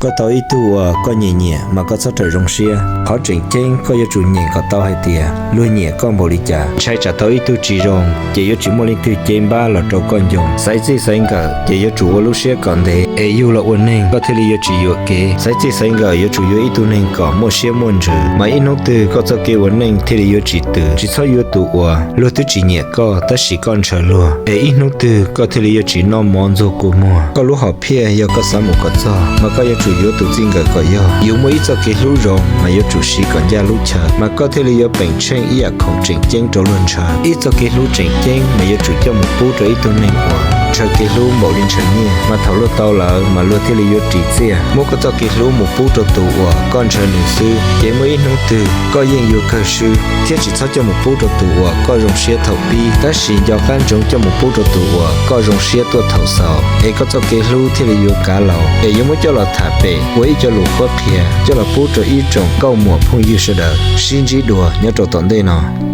Koj tau ib tug uas koj nyiam nyiam mas koj txhob rawm zoo siab. Qhov tseem ceeb koj yuav tsum nyeem kom tau hais tias luag nyiam koj npaum li cas. Ntshai tsam tau ib tug tsis zoo ces yuav tsis muaj leej twg cev npab los rau koj ncoo. Xaiv txij xaiv nkawm ces yuav tsum ua lub siab kom ntev es yug los ua neeg koj thiaj li yuav tsis yuam kev. Xaiv txij xaiv nkawm yuav tsum yuav ib tug neeg kom muaj siab muaj ntsws, mas ib hnub twg koj txoj kev ua neej thiaj li yuav tsis twm. Tsis txhob yuav tus uas luag twb tsis nyiam koj tab sis koj ntshaw luag, es ib hnub twg koj thiaj li yuav tsis noj mov ntxuag kua muag. Koj lub hom phiaj yog koj xav mus kom txog, mas koj yuav tsum yuav tus txij nkawm kom yog. Yus muaj ib txoj kev hlub zoo mas yuav tsum siv kom ncaj lub chaw, mas koj thiaj li yuav peem tsheej ib yam khoom tseem ceeb rau luag ntshaw. Ib txoj kev hlub tseem ceeb mas yuav tsum coj mus pub rau ib tug neeg uas ntshaw kev hlub npaum li ntshaw nyiaj, mas thaum luag tau lawm mas luag thiaj li yuav ris txiaj. Muab koj txoj kev hlub mus pub rau tus uas koj ntshaw nws xwb, ces muaj ib hnub twg koj yeej yuav kawg swb. Thiab tsis txhob coj mus pub rau tus uas koj zoo siab thaum pib, tab sis nco qab ntsoov coj mus pub rau tus uas koj zoo siab tuaj thaum xaus, es koj txoj kev hlub thiaj li yuav kav laus. Es yuav muab coj los tham pem ua ib co lus qhuab qhia coj los pub rau ib tsoom nkauj muam phooj ywg sawv daws sib ntsib dua nyob rau tom ntej no.